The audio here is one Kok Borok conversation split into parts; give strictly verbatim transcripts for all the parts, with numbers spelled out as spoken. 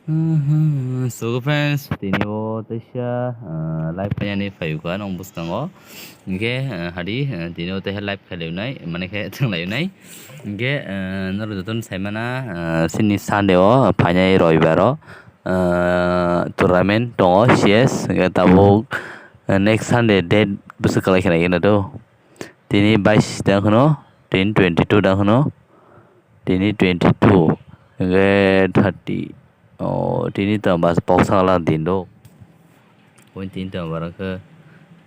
Mhm. So friends, tini o teisa, ah, live khainani phaiuka nong bwskango. Hingke, ah, hadi, ah, tini o teisa live khailaiunai, mane khe thwnglaiunai. Hingke, ah, norok jotono saimana, ah, sini Sunday o phainai roibaro, ah, tournament tongo C S, hingke tabuk, ah, next Sunday date bwswk kwlai khna gina do. Tini bais tang khno, tini twenty two tang khno, tini twenty two, hingke thirty, o, tini tong bas poksa lang din do. Point tini tong barang khe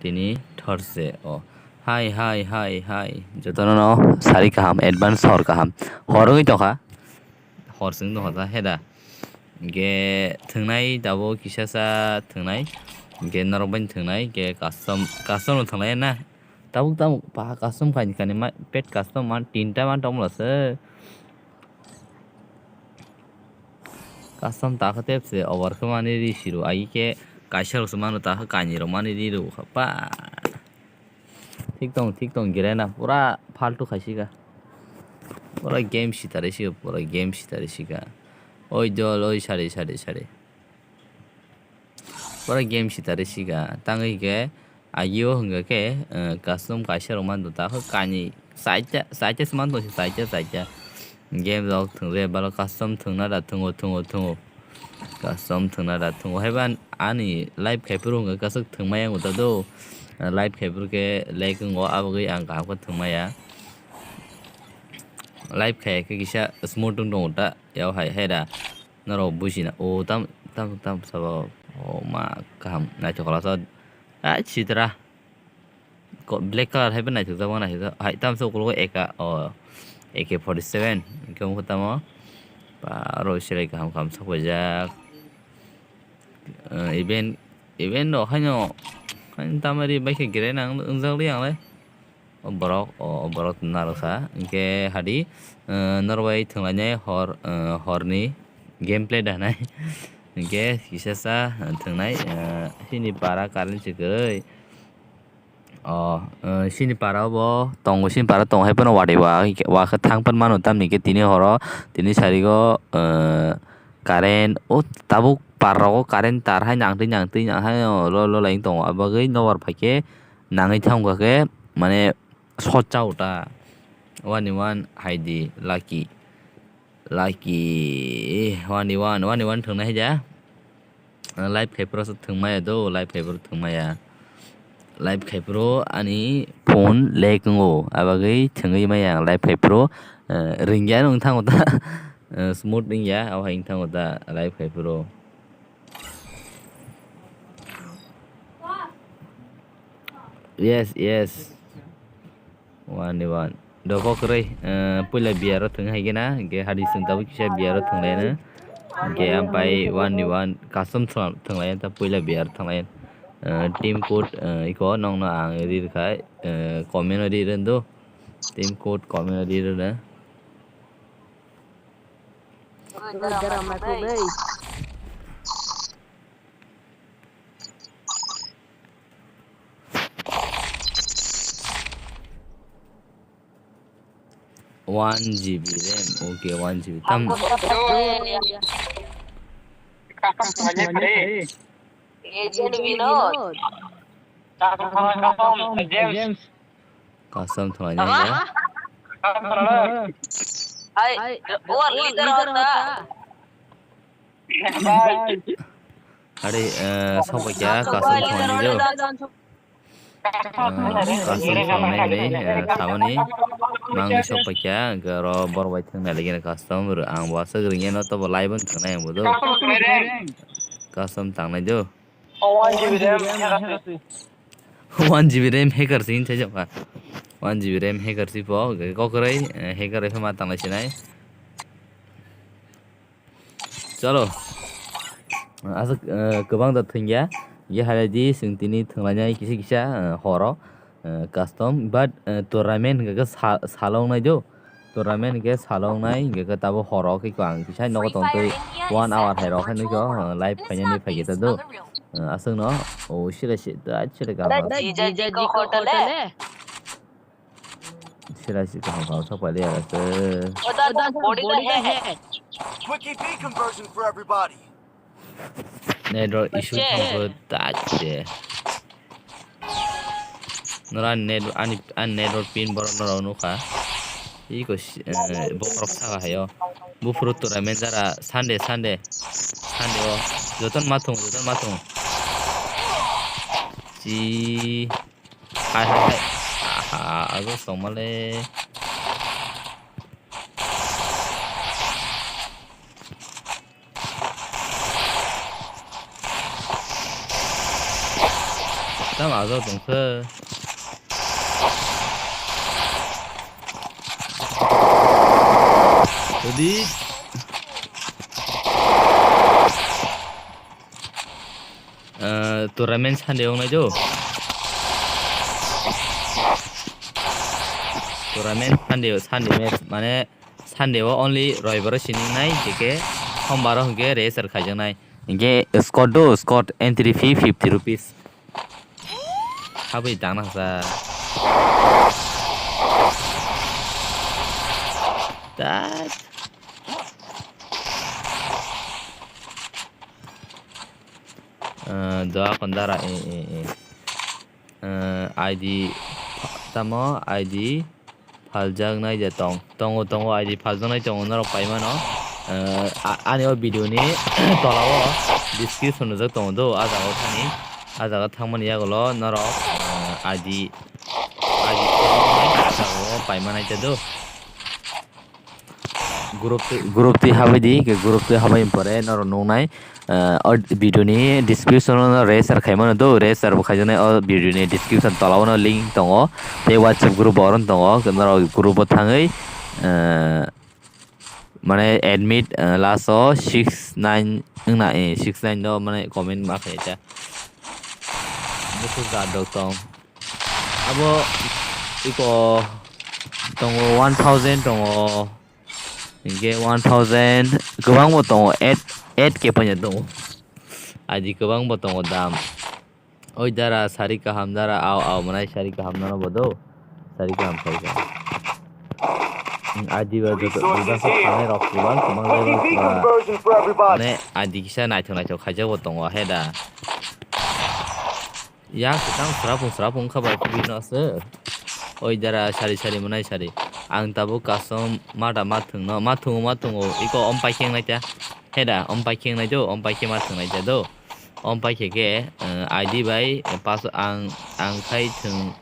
tini Thursday, o. Hai, hai, hai, hai. Jotono no sari kaham, advance hor kaham. Hor wngwi tongkha. Hor swng tongkha ta, heda. Hingke thwngnai tabuk kisasa thwngnai. Hingke norok bai thwngnai, hingke custom, custom no thwnglai na. Tabuk tabuk paha custom khaini kani ma pet custom man tinta man tongmla se. Custom ta khe tep se over khe mani ri siru agi khe kaisa rok se mano ta khe kaini rok mani ri rw kha pa. Thik tong thik tong gire na pura faltu khaisi ka. Pura game sitari si pura game sitari si ka. Oi dol oi sari sari sari. Pura game sitari sika. Tangwi khe agio hwnkha khe, eh, custom kaisa rok man ta khe kani saita, saita se man tong saita, saita. Game rok thwngre balo custom thwngna da thwngo, thwngo, thwngo. Custom thwngna da thwngo. Haiba ani live khaipuru hwnkha kwchwk thwngmaya wngwi ta do. Live khaipuru khe lag wngo, aboni ang kaham khe thwngmaya. Live khai khe kisa smooth wng tongo ta. Yao hai, hai da. Norok buji na. O tam, tam, tam sabo. O ma kaham naithok khala sa. Ai sitra. Ko black color hai ba naithok jabo naithok. Hai tam sa ukologo eka. O A K forty seven. Hingke tamo. Ba aro selai kaham kaham sapaijak. Eh, event, event rok haino, haino tamari bai khe gere nang wngjak li ang le. O borok, o, o borok narwkha. Hingke hadi, eh, norbai thwnglainai hor, eh, horni gameplay da hinai. Hingke kisa sa, eh, thwngnai, eh, sini para current se kwrwi. O, eh, sini para o bo tongo, sini para tongo hai phano watwi wa, wa khe thang pan mano, tamni khe tini horo, tini sarigo, eh, current o tabuk par rogo current tar hai nangtwi nangtwi nang hai o lo lo lai tongo. Abagwi nobar phaikhe nangwi thangkha khe mane short cha o ta. One in one hai di lucky. Lucky one in one, one in one thwngnai hai da. Live khai phuru thwngmaya do, live khai phuru thwngmaya. Live khai phuru ani phone lag wngo. Abagwi thwngwi maya ang live khai phuru, eh, ringya wng thango ta. Eh, smooth wngya, abo hai wng thango ta live khai phuru. Yes, yes. One ni one. Doko kwrwi, eh, puila B R o thwng hai gena, hingke hadi sung tabuk kisa B R o thwng lai na. Hingke ampai one ni one custom thwng, thwng lai ta puila B R thwng lai. Eh, team code, eh, iko nong no ang ri rwkha, eh, comment o ri rwndo. Team code comment o ri rwna. One G B RAM, okay, one G B. Tam Agent Vinod. James. Custom thwnglainai ya. Hai, war leader hota. Hari, eh, sokpakya custom thwnglainai jo. Eh, custom thwnglainai, eh, samani. Mangni sokpakya, garo borok bai thwngnai lagi custom, ang bo aswk ringya no tobo live on thwngnai ang bo do. Custom tangnai jo. Oh, one G B RAM. One G B RAM hacker se hinwi saijak kha. One G B RAM hacker se po, kokroi, eh, hacker se ma tanglai sinai. Chalo. Aswk, eh, kwbang da thwngya. Ye halai di, chwng tini thwnglainai kisa kisa, eh, horo, eh, custom, but, eh, tournament hwnkhe sa-, salo wngnai do. Tournament hwnkhe salo wngnai, hwnkhe khe tabuk horo khe ang kisa nogo tongtwi one hour hai rok hai nukho, live khainani phaikhe ta do. Aswkno, o sila si, da sila kaham. Sila si kaham kaham sok paili ya se. Quickie P conversion for everybody. Network issue thangkhe tak se. Nora ani net, ani, ani network pin borok norok nukha. Iko si-, eh, bokrok saka hayo. Buphuru tournament jara Sunday, Sunday. Sunday o. Joton mathung, joton mathung. Si. Hai, hai, hai. Aha, ago somale. Tamo ajo tongkhe. Jadi, eh, tournament Sunday wngnai do. Tournament Sunday, Sunday match, mane Sunday o only roibaro siningnai, hingke sombaro hingke register khaijaknai. Hingke squad do, squad entry fee fifty rupees. Habwi dana sa. Tat. Eh, doa kondara, eh, eh, eh. Eh, I D tamo, I D phaljaknai je tong, tongo, tongo, I D phaljaknai tongo, norok paimano. Eh, a-, ani o video ni tola o description rijak tongo do, a jaga o thani, a jaga thangmani yagulo norok, eh, I D, I D phaljaknai jaga o paimanai te do. Group twi, group twi habai di, ke group twi habai pore norok nuknai, eh, o video ni description o no register khaimano do, register bo khaijaknai o video ni description tola o no link tongo, tei WhatsApp group bo oro no tongo, norok group o thangwi, eh, mane admit, eh, last o six nine wngna, eh, six nine no mane comment ma khaija. Busu jat rok tong. Abo iko tongo one thousand tongo. Hingke one thousand kwbangbo tongo, eight, eight K paina tongo. Aji kwbangbo tongo dam. Oi dara sari kaham dara au au manai sari kaham nono bodo. Sari kaham sari kaham. Aji ba joto buda sa thanai rok kwbang kwbang level ba. Mane aji kisa naithok naithok khaijak bo tongo he da. Yak kwchang srapung srapung wngkha bai kubui no aswk. Oi dara sari sari mwnai sari. Ang tabuk custom mada ma thwngno, ma thwngo, ma thwngo. Iko om pai khe wngnai ta. He da, om pai khe wngnai do, om pai khe ma thwngnai ta do. Om pai khe khe, eh, I D bai, eh, pass ang, ang khai thwng,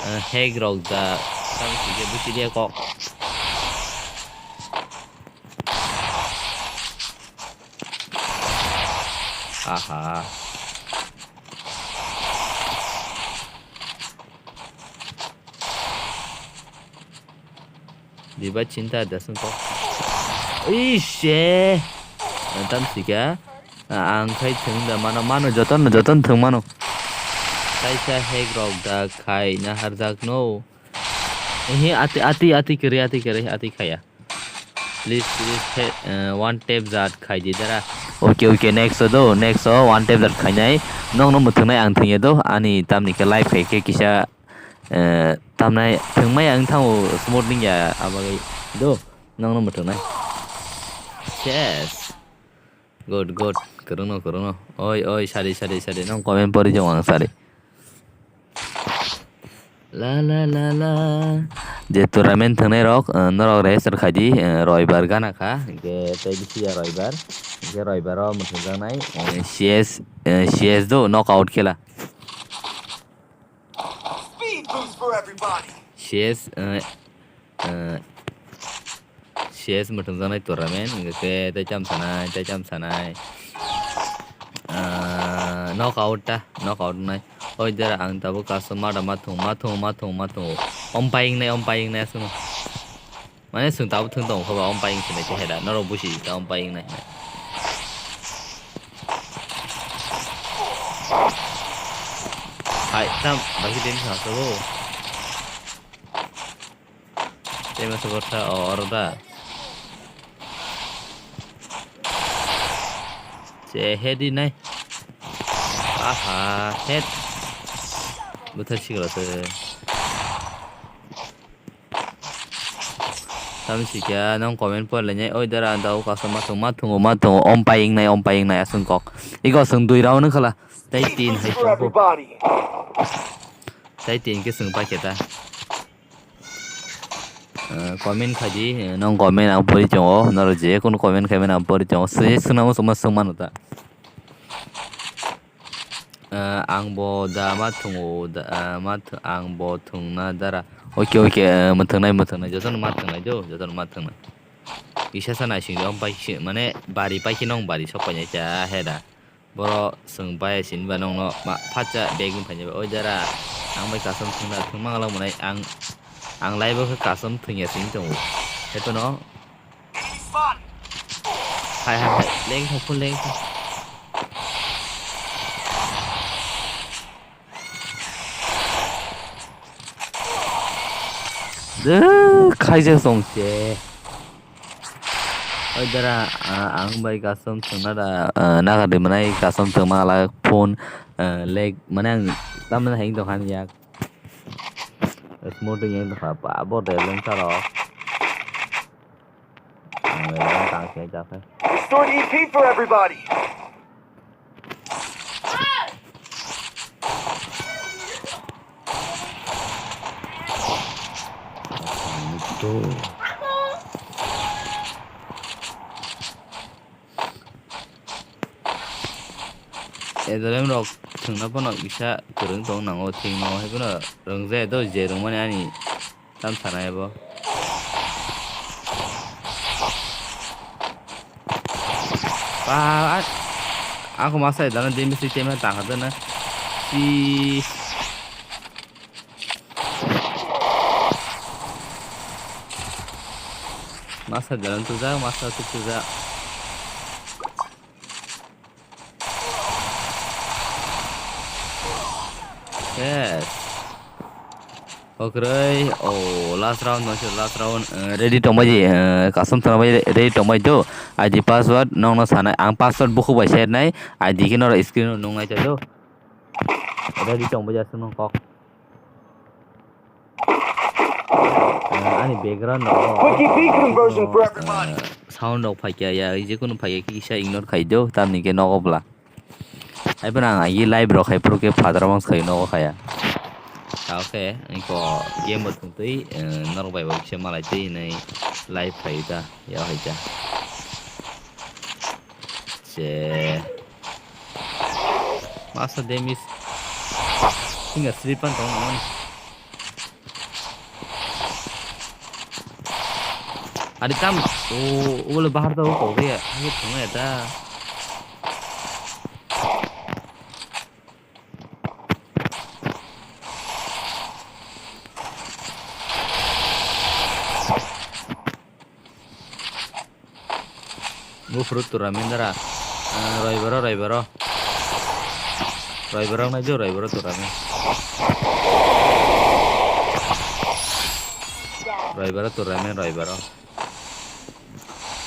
eh, hack rok da. Tamo si khe busi dia kok. Aha. Diba chinta da sung kok. Ishe. Tam sika. Ang khai thung da mano, mano joton, joton thung mano. Kaisa hack rok da khai na harjak no. Ehe, ati, ati, ati kere, ati kere, ati khaya. Please, please, he, eh, one tap jat khai di dara. Okay, okay, next o do, next o one tap jat khainai. Nokno muthungnai ang thwngya do, ani tamni khe live khai khe kisa, eh, tamnai thwngmai ang thango smooth ning ya abagwi do, nokno muthungnai. Yes. Good, good. Kwrwngno, kwrwngno. Oi, oi, sari, sari, sari. Nong comment pori jong ang sari. La, la, la, la. Je tournament thwngnai rok, eh, norok register khai di, eh, roibar gana kha. Hingke tei bisi ya roibar. Hingke roibar o mwthangjaknai, eh, C S, eh, C S do knockout khela. Speed boost for everybody. C S, eh, eh, C S mwthangjaknai tournament, hingke tei cham sanai, tei cham sanai. Ah, knockout ta, knockout nai. Oi dera ang tabuk custom mada ma thung, ma thung, ma thung, ma thung. Om paying nai, om paying nai aswkno. Mane chwng tabuk thung tongo khe ba, om paying se nai khe heda, norok busi ta om paying nai. Hai, tam, bagi din sa so. Tema se kotha o oro da. Se head di nai. Aha, head. Buthar sikla se. Tamsika nong comment pore lainai, oi dara da o kaso ma thung, ma thungo, ma thungo, om paying nai, om paying nai, aswng kok. Iko aswng dui round wngkha la. Tai tin hai chongkho. Tai tin ke swng paikhe ta. Eh, comment khai di, eh, nong comment ang pori tongo, noro je kono comment khai mani ang pori tongo. Swi swngna muchungma swng mano ta. Eh, ang bo da ma thungo, da, eh, ma th-, ang bo thungna dara. Oke, oke, eh, mwthwngnai, mwthwngnai, jotono ma thwngnai do, jotono ma thwngnai. Kisa sa naising di, om pai si, mane bari pai khe nong bari sok painai cha he da. Boro swng bai sini ba nongno ma phatsa bag ni phainai ba, oi dara. Ang bai kasom thwngna thwngma ngala mwnai ang, ang live o khe kasom thwngya sini tongo. Heto no. Hai, hai, hai, leng thok phun, leng thok. De, khaijak tong se. Oi dara, ah, ang bai kasom thwngna da, ah, naga de mwnai kasom thwngma ala phone, ah, lag, mane ang tamna hai tong khan yak. Smooth yang tong kha, ba bo de leng sa ro. Ang bai tang se jak khe. Restore E P for everybody. Edolem rok thwngna phano kisa kwrwng tong nango, thwngno hai phano rwngje do, je rwngmani ani. Tam sana ya bo. Ba, a-, aku masa dana demi si tema tang hada na. Si. Masa dalam tu ja, masa tu tu ja. Yes. Okroi, oh, last round, no, last round, eh, ready tongbai di, eh, custom tongbai ready tongbai do. I D password, nong no sanai, ang password buku bai share nai, I D ke noro screen o nung nai do. Ready tongbai jasung nong kok. Eh, ani background no, Quickie V conversion for everybody. Eh, sound rok phaikya ya, je kunu phaikya kisa ignore khai do, tamni ke nogo bla. Hai phano ang agi live rok hai phuru khe phatar mans khai nogo khaya. Tao khe, ingko game bo thung twi, eh, norok bai bo kisa malai twi hinwi live khai ta, ya hai ta. Se. Masa damage. Singa slip an tong nang. Adi tam. O, o le bahar ta o kok ya. Hage thung ya ta. Buphuru tura mindara. Ah, roibaro, roibaro. Roibaro nai jo, roibaro tura min. Roibaro tura min, roibaro.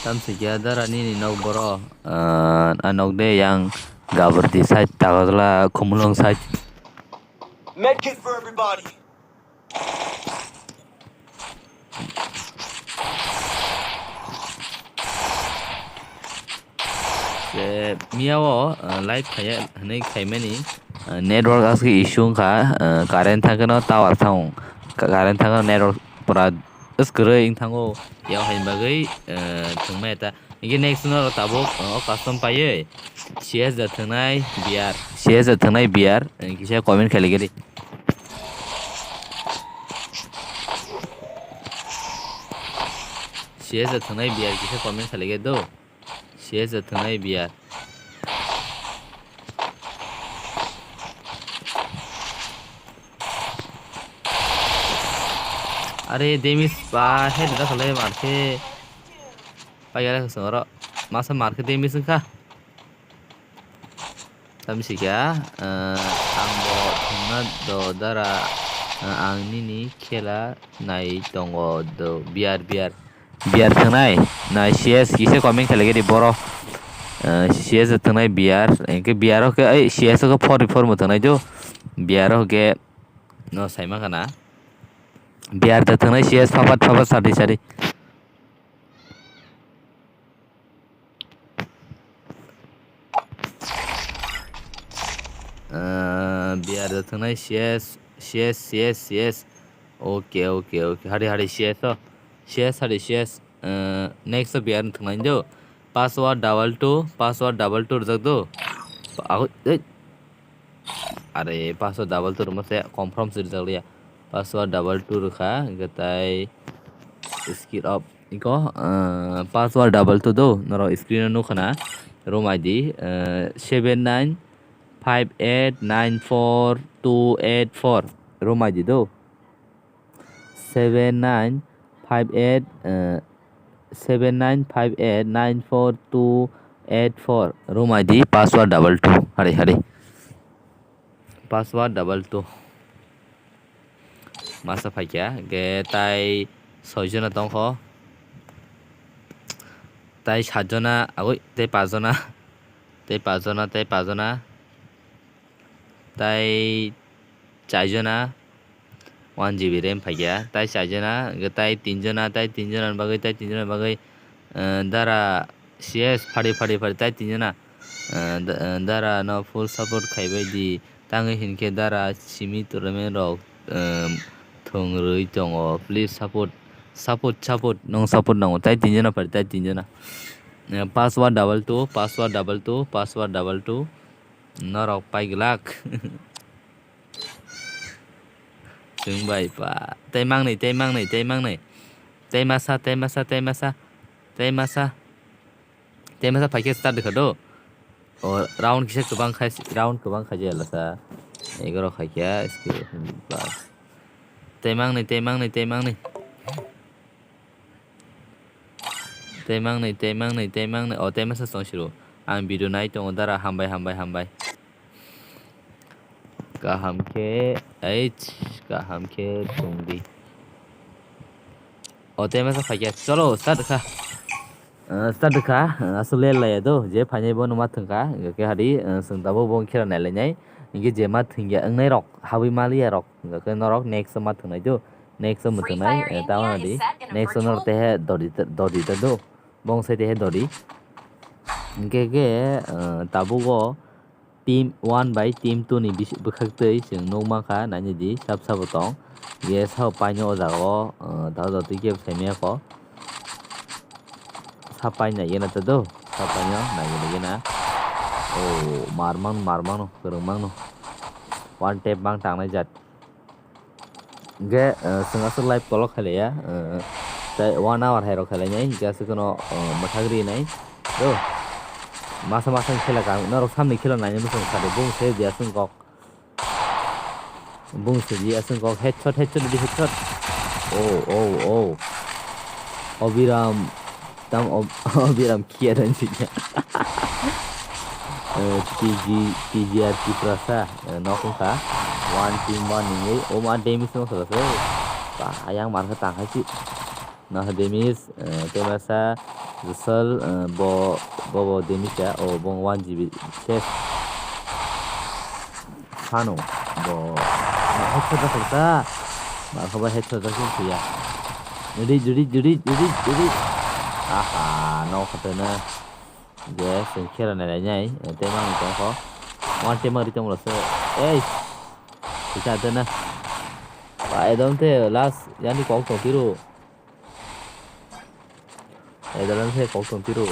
Tamsikya dara nini nok boro, ah, a nok de yang Gabardi side, Tagatla, Khumulwng side. Medkit for everybody. Je miya o, ah, live khaya hwnwi khaimani, ah, network aske issue wngkha, ah, current thangkheno tower thang, ka-, current thangkheno network pura swkirwi wng thango, yao haini bagwi, ah, thwngmaya ta. Hingke next no tabuk, o custom paiye. C S da thwngnai B R. C S da thwngnai B R. Kisa comment khailai gari. C S da thwngnai B R kisa comment khailai gari do. C S da thwngnai B R. Are damage ba head da khalai mar khe. Paiyara khe songoro. Masa mar khe damage wngkha. Tamsika, eh, ang bo thwngna do dara, eh, ang nini khela nai tongo do B R, B R. B R thwngnai, nai C S kisa comment khailai gari boro. Eh, C S thwngnai B R, hingke B R o khe, ai, C S o khe four four mo thwngnai do. B R o khe, no, saima khana. B R da thwngnai C S phapat phapat sadi sadi. Ah, B R da thwngnai C S, C S, C S, C S. Okay, okay, okay. Hari, hari C S o. C S, hari C S. Ah, next o B R thwngnai do. Password double two, password double two rwjak do. Ago, ei. Are, password double two rwma se confirm se rwjak liya. Password double two rwkha, gatai skill up. Iko, ah, password double two do, norok screen o nukha na. Room I D, ah, seven nine five eight nine four two eight four. Room I D do. Seven nine five eight, ah, seven nine five eight nine four two eight four. Room I D, password double two. Hari, hari. Password double two. Masa phaikya, ge tai soi jona tongkho. Tai sat jona, agoi, tai pas jona. Tai pas jona, tai pas jona. Tai char jona. One G B RAM phaikya, tai char jona, ge tai tin jona, tai tin jona ni bagwi, tai tin jona ni bagwi, eh, dara C S phari, phari, phari, tai tin jona, eh, da-, eh, dara no full support khaibai di, tangwi hinkhe dara simi tournament rok, eh, thwngrwi tongo, please support, support, support, nwng support nango, tai tin jona phari, tai tin jona. Eh, password double two, password double two, password double two, norok pai glak. Chwng bai pa. Tei mangnwi, tei mangnwi, tei mangnwi. Tei masa, tei masa, tei masa, tei masa. Tei masa phaikhe start dikha do. O round kisa kwbang khai, round kwbang khai jaya lasa. Egaro khaikya, skill, bas. Tei mangnwi, tei mangnwi, tei mangnwi. Tei mangnwi, tei mangnwi, tei mangnwi. O, tei masa tong siro. Ang video nai tongo dara, hambai, hambai, hambai. Kaham khe, ait, kaham khe tongdi. O, tei masa phaikya. Cholo, start kha. Ah, start kha. Ah, aswk le laya do. Je phainai bo numa thwngkha. Hingkhe hari, ah, chwng tabuk bo khera nai lainai. Hingkhe je ma thwngya wngnai rok, habwi maliya rok. Hingkhe norok next ma thwngnai do. Next o mwthwngnai, eh, tamo nadi. Next o norok tehe dodi, dodi ta do. Bong sai tehe dodi. Hingkhe khe, eh, tabuk o team one bai team two ni bisi-, bwkhak twi chwng nuk mankha, nainidi sab sabo tong. Ye sabo paino o jaga o, eh, dal dal twi kebo sai maya kho. Sa paina yena ta do, sa paino nai yena yena. Oh, mar mang, mar mangno, kwrwng mangno. One tap mang tangnai jat. Hingkhe, eh, chwng aswk live kolok khailaiya, eh, tei one hour hai rok khailainai, hingkhe aswk kheno, eh, mwthagri nai. Do. Masa masa ni khela kang, norok samni khela nainai mwchang sadi, bung se dia chwng kok. Bung se dia chwng kok, headshot, headshot, di headshot. Oh, oh, oh. Obiram, tam ob-, Obiram. Kia dan sih ya. Eh, T G, T G R Tiprasa, eh, nok wngkha. One team one ni, oh, ma damage no khala se. Ba, ayang mar kha tang hai si. No damage, eh, tei masa, Rusal, eh, bo, bo, bo damage ya, oh, bong one G B ses. Phano, bo, headshot da khala ta. Mar kha ba headshot da khala ya. Judi, judi, judi, judi, judi. Aha, no kha ta na. Je, chwng khera nai nai, eh, tei mang tong kho. One tei mang ri tong rasa. Ei. Kisa tena. Ba, ekdom te last, yani kok tong tiro. Ekdom te kok tong tiro.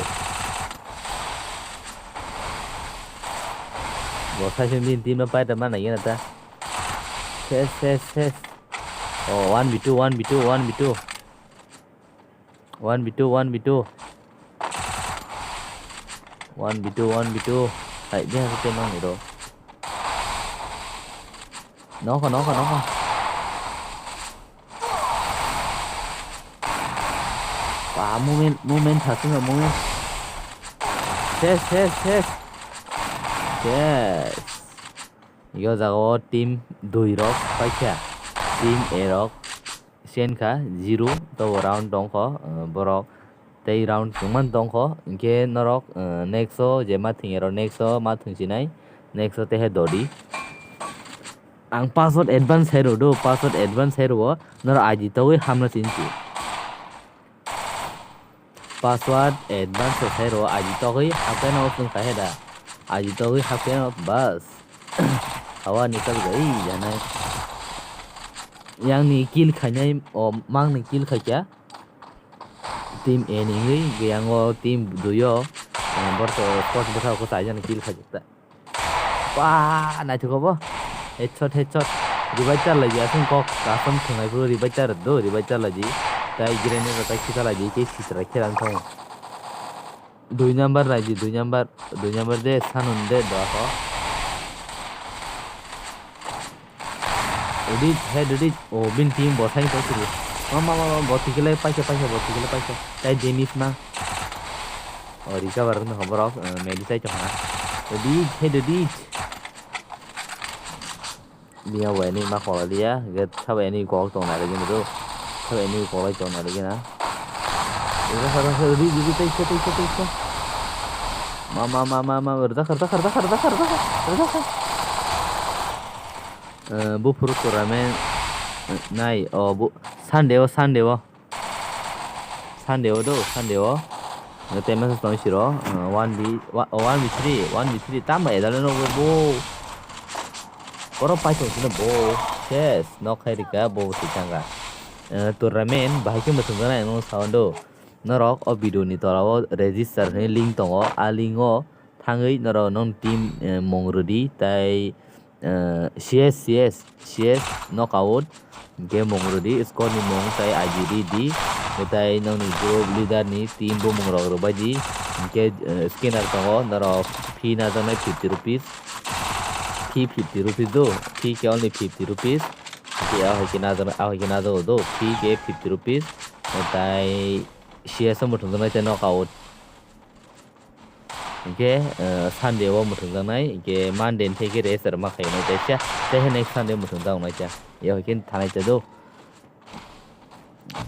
Bo, sai se min team no pai ta mana yana ta. Ses, ses, ses. Oh, one v two, one v two, one v two. One v two, one v two. One v two, one v two. Hai, dia sih tembak nih, bro. Nokha, nokha, nokha. Wah, movement, movement, satu nggak movement. Ses, ses, ses. Yes. Yo jaga o team dui rok paikha. Team A rok. Sen kha zero, to round tong kho, eh, borok tei round kwbangma tong kho, hinkhe norok, eh, next o je ma thwngya rok next o ma thwngsinai, next o tehe dodi. Ang password advance hai rw do, password advance hai rw o, norok I D togwi hamna chinsi. Password advance o sai rw, I D togwi hapkhe no swng kha he da. I D togwi hapkhe no bas. Hawa ni tak jai janai. Yang ni kill khainai, o mang ni kill khaikya. Team A ni wngwi, yang o team dui o, eh, borok squad bwsa o khe chaijani kill khaijak ta. Ba, naithok obo. Headshot, headshot. Revive charlai di, aswk kok custom thwngnai phuru revive char do, revive charlai di. Tai grenade rok tai khitalai di, khe sitra khe rang thong. Dui number nai di, dui number, dui number de, sanun de, do ho. Edit, head edit. O, bin team bo sai to suru. Ma, ma, ma, ma, bo tikile paisa, paisa, bo tikile paisa. Tai damage ma. O, recover no borok, eh, medi tai to ha. Edit, head edit. Biya bai ni ma kola dia, get sabai ni kok tong na lagi do. Sabai ni kok lai tong na lagi na. Ega sara sara di di tai tai tai tai. Ma, ma, ma, ma, ma, rda kar, rda kar, rda kar, rda kar, rda kar, rda kar. Eh, buphuru tournament, eh, nai, o, bu-, Sunday o, Sunday o. Sunday o do, Sunday o. Nge te message tong siro, eh, one v, wa-, one v three, one v three, tamo edal no bo, bo. Oro pai tong sino bo, ses, nok khai rika, bo si changa. Eh, tournament, bahai khe mwthang jana, nung sound o. Norok o video ni tola o register hwnwi link tongo, a link o thangwi norok nong team, eh, mung rwdi, tai eh, C S, C S, C S knockout, hinkhe mung rwdi, squad ni mung tai I D ridi, tai nokni group leader ni team bumung rok rwbaidi, hinkhe, eh, scanner tongo, norok fee najaknai fifty rupees, fee fifty rupees do, fee khe only fifty rupees, hinkhe ahai khe najak, ahai khe najago do, fee khe fifty rupees, tai C S o muthungjaknai tei knockout. Hinkhe, eh, Sunday o muthungjaknai, hinkhe Monday ni theke rest rwma khainai tei sa, tei hai next Sunday muthungjak wngnai cha. Yao hinkhe thanai cha do.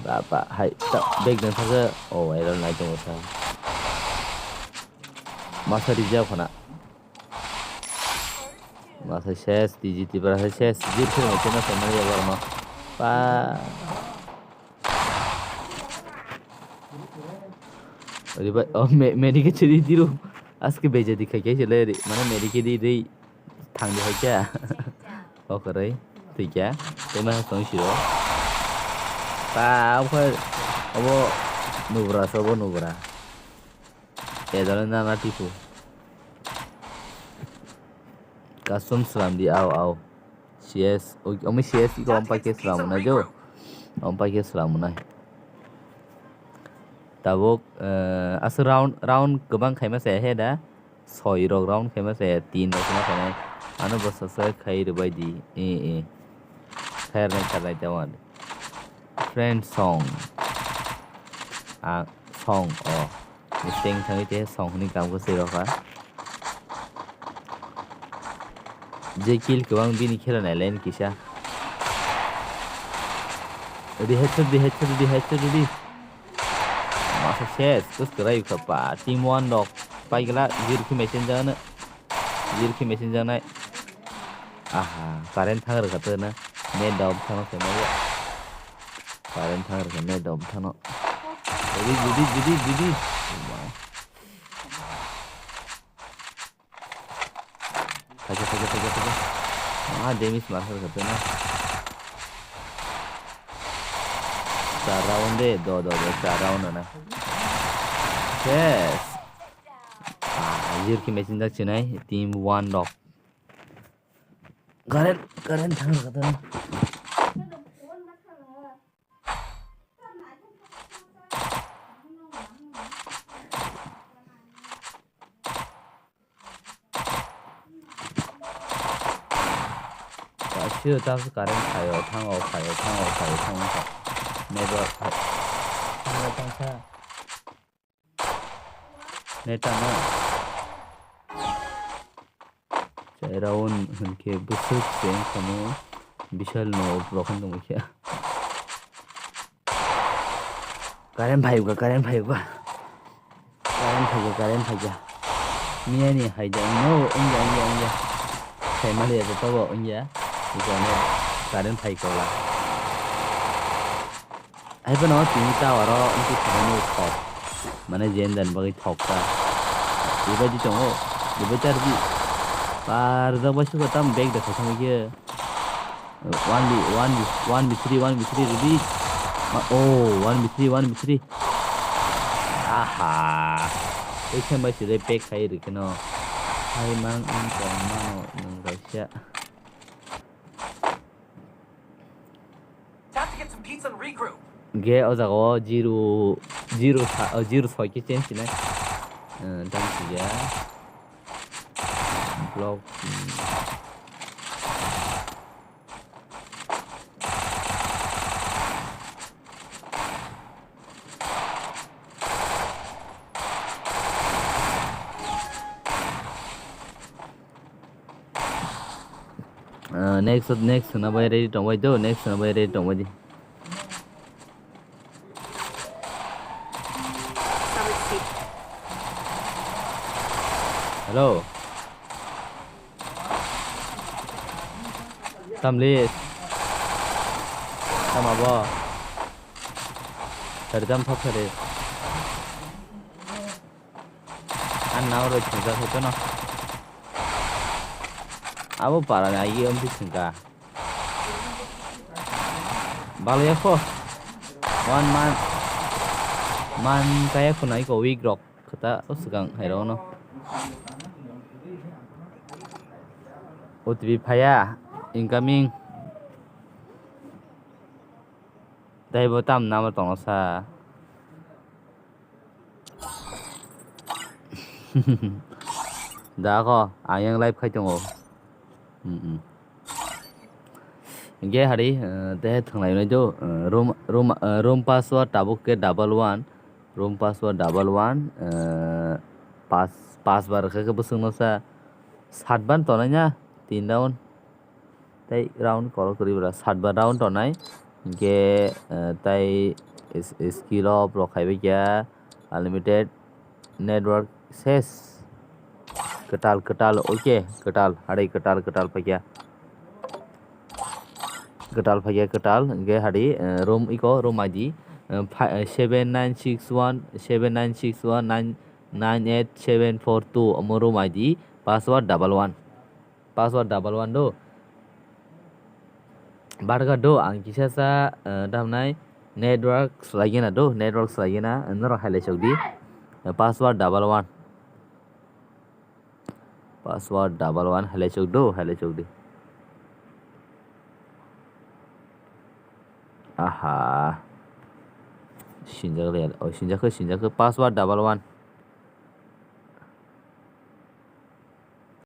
Ba, ba, hai, ta, bag nang thangkhe, oh, error nai tongo sa. Masa rijak khana. Masa ses, D G T bara ses, jir kheno chena chena ya barma. Pa. Odebai, oh, me-, medikhe chiri diru. Aske beja di khai khai chele ri. Mane medikhe di ri. Thang di hai kya? Okorai. Twi kya? Tei ma tong siro. Ta, obo khai, obo nubra, obo nubra. Edalo nana tiku. Custom slam di, au, au. C S, o-, omi C S iko ompai ke slam na jo. Ompai ke slam na. Tabuk, eh, asu round, round kwbang khaima se he da. Soi rok round khaima se, tin rok ma khainai. Ano bo subscribe khai rwbai di. Eh, eh. Khair nai kharnai tawan. Friend song. Ah, song, oh. Mistake thangwi te song hwnwi kam kwswi rokha. Je kill kwbang bini khela nai line kisa. Ready, headshot di, headshot di, headshot di. Masa ses, kus kwrai kha pa. Team one rok paigla, zero khe machine jana. Zero khe machine janai. Aha, current thang rwkha to na. Net down thang khe maya. Current thang rwkha, net down thang. Ready, ready, ready, ready. Phaikha, phaikha, phaikha, phaikha. Ah, damage mar kha kha na. Char round de, do, do, do, char round na. Yes. Ah, zero khe machine jak chinai, team one rok. Current, current thang kha na. Sio ta current phaio, thango, phaio, thango, phaio, thango, thango. Network phai. Thango, thango. Net tamo. Chai round hwnkhe bwswk se wngkha mo, Bishal no rokhan tongwi khe. Current phaikha, current phaikha. Current phaikha, current phaikha. Miyani haida wngno, wngya, wngya, wngya. Saimaliya joto bo wngya. Ikono current phaikha ba. Hai phano tini tower o wngkhe thangwi thok. Mane jen jen bagwi thok ta. Bebaidi tongo. Bebai chardi. Par jagbai suka tam back da khaithang khe. One v one v one v three, one v three release. Ma-, oh, one v three, one v three. Aha. Tei khe bai side pack khai rikhe no. Hai mang ang tong mano nung kaisa. Time to get some pizza and regroup. Ge o jaga o zero, zero sa-, o zero soi khe change sinai. Eh, tang sija. Block, hmm. Ah, next, next hwnna bai ready tongbai do, next hwnna bai ready tongbai di. Hello. Tamlis. Tama bo. Sari tam thok sari. An nao roi thungjak hoito no. Abo para ni agi omti thungka. Balo ya kho. One month. Man kaya khunai ko week rok. Khata o swkang hai rok no. O T P phaya. Incoming. Tei bo tam nama tongsa. Da kho, ang yang live khai tongo. Mm, mm. Hingke hari, eh, tei thwnglai nai do, eh, room, room, eh, room password tabuk ke double one, room password double one, eh, pas, pas bar khe, khe bwswk no sa, sat ban tonai na, tin round. Tei round kolok kwrwi bwla sat ba round tonai. Hingke, eh, tei is-, skill off rok khaibai khe unlimited network ses. Kwtal, kwtal, oke, kwtal, hari kwtal, kwtal paikya. Kwtal paikya, kwtal, hingke hari, eh, room iko, room I D, eh, pha-, eh, seven nine six one, seven nine six one, nine nine eight seven four two, omo room I D, password double one. Password double one do. Barga do, ang kisa sa, eh, damnai network swlaigena do, network swlaigena, norok hai laisok di. Eh, password double one. Password double one, hai laisok do, hai laisok di. Aha. Sinjak le, oh, sinjak khe, sinjak khe, password double one.